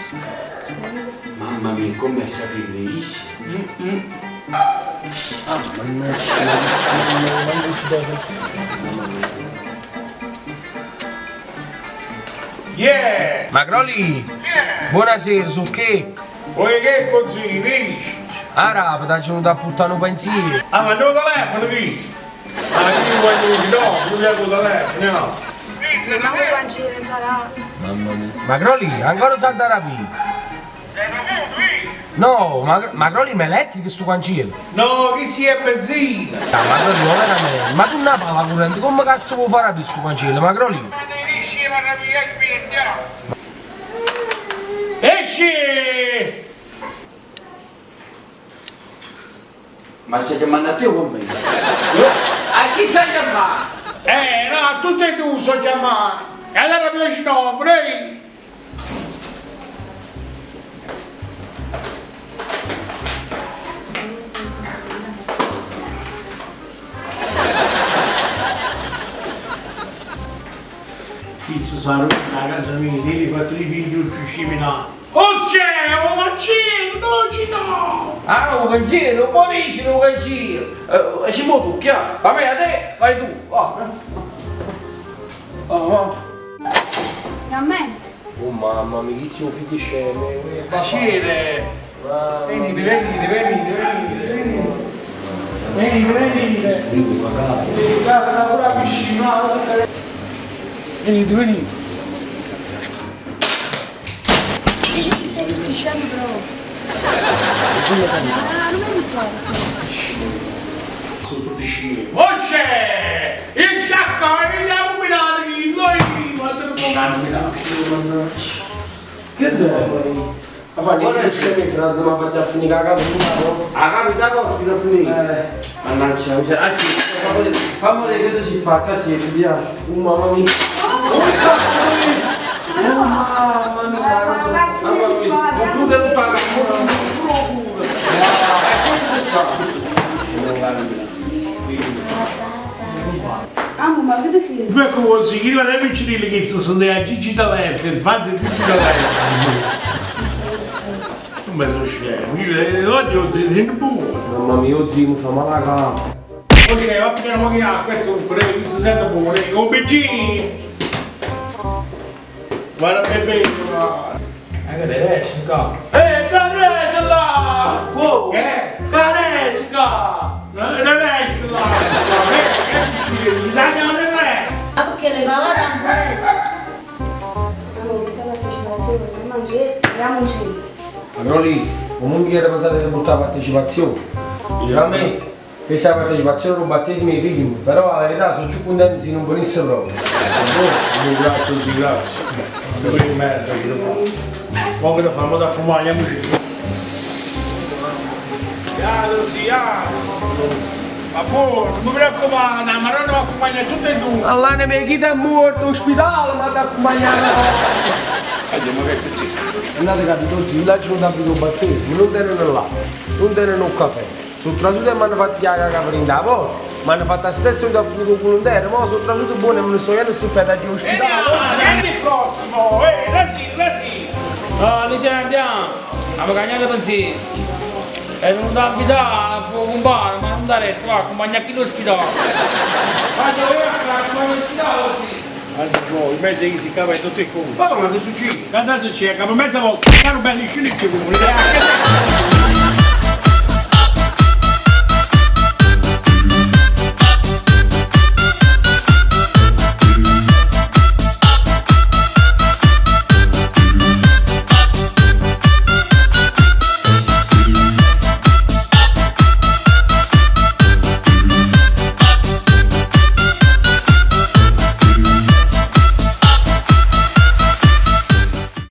fresco. Mamma mia, comm'è sapiglissima! Ah, mannaggia, ma che sto manco ci do. Yeah! Macroli! Buonasera, su Checco. Vuoi che così, dici? Ara, ti venuto a portare un pensiero. Ah, ma non telefono, visto? Ah, io voglio un no, non voglio il telefono, no. Ma come quando sarà? Mamma mia. Macroli, ancora Santa Rapina? No, ma Macroli ma è elettrico sto cancello. No, che sia benzina? Ah, Macroli, ma veramente. Ma tu non parla corrente, come cazzo vuoi fare per sto cancello, Macroli? Esci! Ma stai chiamando a te o con me? A chi stai chiamando? Eh, no, a tutte e due so chiamare. E allora piace no, frei. Pizza sarà la casa mia, ti hai fatto i figli tutti sciminati. Oh c'è, oh vaccino, no ci no! Ah, un cancello, buonissimo un cancello! Eh, ci muoio tu, chiaro? Va bene, a te, vai tu! Va. Oh, va. Veramente? Oh mamma mia, chi sono figli scemi? Piacere! Venite, venite, venite, venite, venite. Venite, venite. Guarda, pure la piscina. Venite, venite. Sei tutti scemi però. Ah, non mi buttare. Sono tutti scemi. Oh c'è! Il sciacco, vediamo combinato chi noi Che devo? Ma fa niente scemi, frate, ma fatti a finire la capo, no? Ah, capi, da cosa fino a finire? Eh, Mannaggia, mi sa- ah sì, fammi vedere, fammi vedere che si fa, sì, ti piace. oh mamma mia. Oh mamma mia, non so. Ragazzi, Mamma mia, confuta tutta la Ah, ma che sei? Due cose, io non è piccinino che si sono a Gigi telefono, fate Gigi telefono. Non mi sono scemo, io oggi non si sente buono. Mamma mia, io zio, mi fa male la capo. Ok, va bene, ma che acqua e zucchero, non si sente buono, un piccino. Guarda bene, guarda. Ma che te esci qua? Eh, caresce là! Wow! Che? Caresce qua! Non esce là! Eh, che succede? Bisogna non esce! Ma perché le pavate ancora? Allora, questa partecipazione per mangiare, andiamoci. Allora comunque era pensato di portare partecipazione. A me, questa partecipazione al battesimo dei figli, però la verità sono più contento se non venisse proprio. Grazie, sì, grazie. Ma che merda che devo fare. Ma che devo fare? Ma da accompagniamoci. Piano, sì, Ma buono, non mi raccomando, ma non mi accompagna tutte e due. All'anima chi ti è morto, ospedale, ma ti accompagnare. Andiamo che tutti. Andate capito zio, là c'è un abito battesimo, non tengono là, non tengono un caffè. Sono trasuto e mi hanno fatto la caca in la porta, mi hanno fatto la stessa cosa a finire con culo in terra, ma sono trasuto buono e me ne sto io stupendo a ospedale. Vieni il prossimo, eh, la sì, la sì. No, noi ce ne andiamo. Abbiamo cagnato pensiero. È venuto a abitare, può compare, ma non da retto, va, accompagna chi l'ospedale. Guarda, io accompagno l'ospedale così. Guarda, poi, in mezzo che si cava tutto il culo. Ma che succede? Adesso c'è, capo mezza volta, caro bello, scende il culo.